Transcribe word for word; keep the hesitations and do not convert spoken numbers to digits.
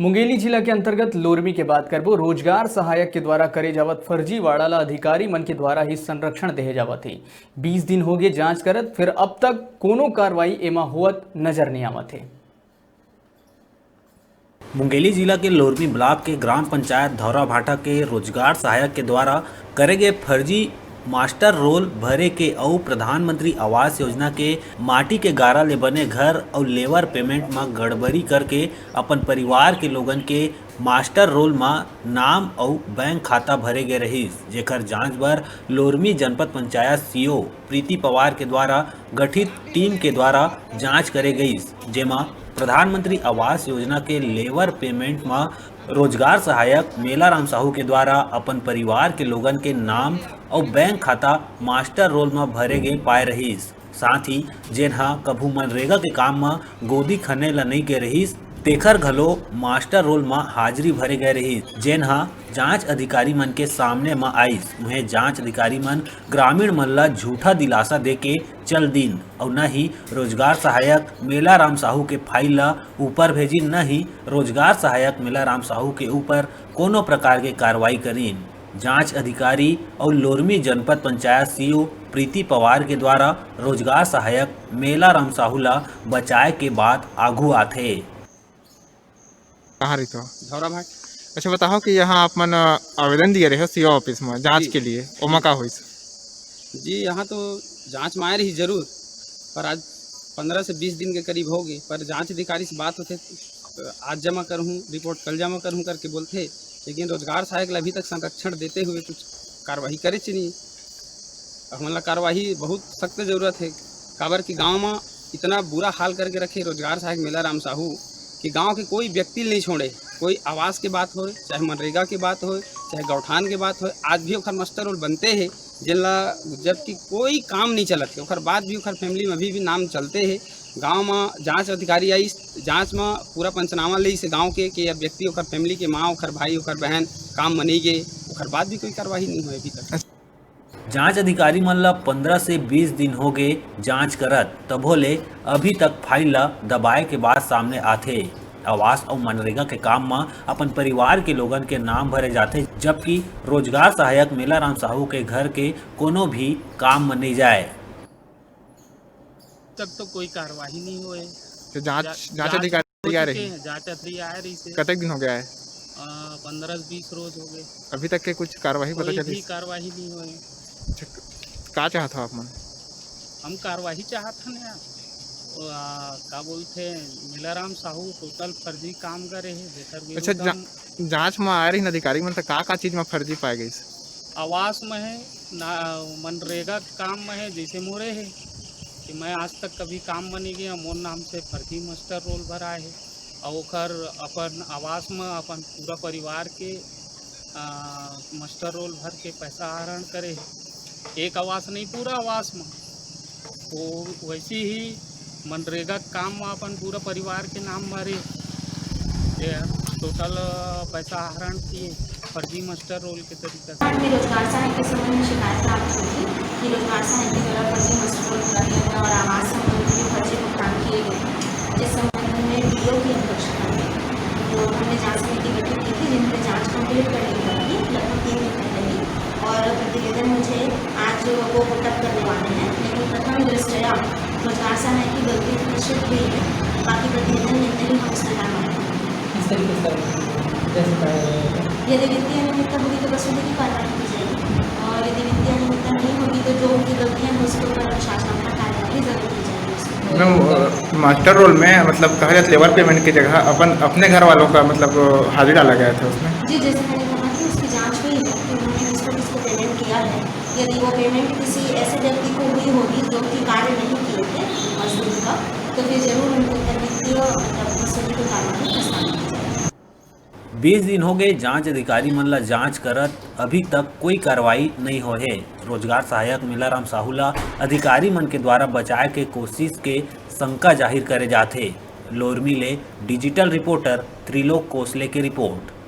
मुंगेली जिला के अंतर्गत लोरमी के बात करबो। रोजगार सहायक के द्वारा करे जावत फर्जीवाड़ा ला अधिकारी मन के द्वारा ही संरक्षण देहे जावत हे। बीस दिन होगे जांच करत, फिर अब तक कोनो कार्रवाई एमा होवत नजर नइ आवत हे। मुंगेली जिला के लोरमी ब्लॉक के ग्राम पंचायत धौरा भाटा के रोजगार सहायक के द्वारा करे गए फर्जी मास्टर रोल भरे के अउ प्रधानमंत्री आवास योजना के माटी के गारा ले बने घर अउ लेबर पेमेंट म गड़बड़ी करके अपन परिवार के लोगन के मास्टर रोल म नाम अउ बैंक खाता भरे गए रहिस, जेकर जांच बर लोरमी जनपद पंचायत सीओ प्रीति पवार के द्वारा गठित टीम के द्वारा जांच करे गइस, जेमा प्रधानमंत्री आवास योजना के लेबर पेमेंट म रोजगार सहायक मेलाराम साहू के द्वारा अपन परिवार के लोगन के नाम अउ बैंक खाता मास्टर रोल म भरे गे पाए रहिस। साथ ही जेन ह कभू मनरेगा के काम म गोदी खने ल नइ गे रहिस, तेखर घलो मास्टर रोल म हाजिरी भरे गए रहिस, जेन ह जांच अधिकारी मन के सामने म आइस। उहें जांच अधिकारी मन ग्रामीण मन ल झूठा दिलासा देके चल दीन अउ न ही रोजगार सहायक मेलाराम साहू के फाइल ल ऊपर भेजिन, न ही रोजगार सहायक मेलाराम साहू के ऊपर कोनो प्रकार के कार्रवाई करिन। जांच अधिकारी अउ लोरमी जनपद पंचायत सीओ प्रीति पवार के द्वारा रोजगार सहायक मेलाराम साहू ला बचाए के बात आघू आथे। कहाँ रहिथो? धौरा भाट। अच्छा, बताओ कि यहाँ आप मन, अ, आवेदन दिए रहे हो सीओ ऑफिस में जांच जी। के लिए, ओमा जी। का होइस? जी, यहाँ तो जांच में आए रही जरूर, पर आज पन्द्रह से बीस दिन के करीब हो गए, पर जांच अधिकारी से बात होथे, "आज जमा करहूँ रिपोर्ट, कल जमा करहूँ," करके बोलथे, लेकिन रोजगार सहायक ला अभी तक संरक्षण देते हुए कुछ कार्रवाई करेच नहीं। अब हमन ला कार्रवाई बहुत सख्त जरूरत है, काबर कि गांव में इतना बुरा हाल करके रखे रोजगार सहायक मेलाराम साहू कि गांव के कोई व्यक्ति ल नहीं छोड़े, कोई आवास के बात होए, चाहे मनरेगा के बात होए, चाहे गौठान के बात होए, आज भी ओखर मास्टर रोल बनते हैं, जेन ला, जबकि कोई काम नहीं चलत है, ओखर बाद भी ओखर फैमिली में अभी भी नाम चलते हैं। गांव में जांच अधिकारी आइस, जांच में पूरा पंचनामा लेइस गांव के कि ये व्यक्ति, ओखर फैमिली के माँ, ओखर भाई, ओखर बहन काम में नहीं गए, ओखर बाद भी कोई कार्रवाई नहीं हुए अभी तक। जांच अधिकारी मन ल पन्द्रह से बीस दिन हो गए जांच करत, तभो ले अभी तक फाइल ल दबाए के बात सामने आथे। आवास अउ मनरेगा के काम म अपन परिवार के लोगन के नाम भरे जाथे, जबकि रोजगार सहायक मेलाराम साहू के घर के कोनो भी काम म नइ जाए। तक तो कोई कार्रवाई नहीं हुए। तो जांच, जा-, जांच जांच अधिकारी हो आ चुके रही? हैं, जांच अधिकारी आ रही से। कतक दिन हो गया है? अ, पन्द्रह से बीस रोज हो गए। अभी तक के कुछ कार्रवाई पता कोई चली? भी कार्रवाई नहीं हुए। अच्छा, क-, का चाहत हो आप मन? हम कार्रवाई चाहत हन यार। वो, आ, का बोलते हैं, मेलाराम साहू टोटल फर्जी काम करे है, जेकर अच्छा, विरुद्ध जा-, हम जांच में आए रहिन अधिकारी मन, त का का चीज में फर्जी पाए गइस? आवास में है ना, मनरेगा के काम में है, जैसे मोरे है कि मैं आज तक कभी काम में नहीं गया, मोर नाम से फर्जी मास्टर रोल भराए है और ओकर अपन आवास में अपन पूरा परिवार के, आ, मास्टर रोल भर के पैसा आहरण करे है। एक आवास नहीं, पूरा आवास में। वो वैसे ही मनरेगा के काम में अपन पूरा परिवार के नाम भरे, ये टोटल पैसा आहरण किए फर्जी मास्टर रोल के तरीका से। हमें रोजगार सहायक के संबंध में शिकायत प्राप्त हुई थी कि रोजगार सहायक के द्वारा फर्जी मास्टर रोल भरा गया था और आवास संबंधी भी फर्जी भुगतान किए गए थे, जिस संबंध में डीओ की अध्यक्षता में जो हमने जांच समिति गठित की थी, जिनकी जांच कंप्लीट करने के बाद ही लगभग तीन दिन पहले ही और प्रतिवेदन मुझे आज वो पुटअप करने वाले हैं, लेकिन प्रथम दृष्टया रोजगार सहायक की गलती निश्चित हुई है, बाकी प्रतिवेदन मिलते ही हम उसमें कार्रवाई करेंगे। किस तरीके से कार्रवाई करेंगे? जैसे कार्रवाई होगी? यदि वित्तीय अनियमितता होगी तो वसूली की कार्रवाई की जाएगी और यदि वित्तीय अनियमितता नहीं होगी तो जो उनकी गलतियाँ हैं उसके ऊपर अनुशासनात्मक कार्रवाई जरूर की जाएगी उसमें। मैम, अ, मास्टर रोल में मतलब कहा जाए तो लेबर पेमेंट की जगह अपन, अपने घर वालों का मतलब हाजिरी डाला गया था उसमें। जी, जैसे मैंने कहा कि उसकी जांच हुई है कि उन्होंने किसको किसको पेमेंट किया है। यदि वो पेमेंट किसी ऐसे व्यक्ति को हुई होगी जो कि कार्य नहीं किए थे मजदूर का, तो फिर जरूर उनके ऊपर वित्तीय मतलब वसूली की कार्रवाई प्रस्तावित की जाएगी। बीस दिन हो गए जांच अधिकारी मन ला जांच करत, अभी तक कोई कार्रवाई नहीं होए हे। रोजगार सहायक मेलाराम साहू ला अधिकारी मन के द्वारा बचाए के कोशिश के शंका जाहिर करे जाथे। लोरमी ले डिजिटल रिपोर्टर त्रिलोक कोसले के रिपोर्ट।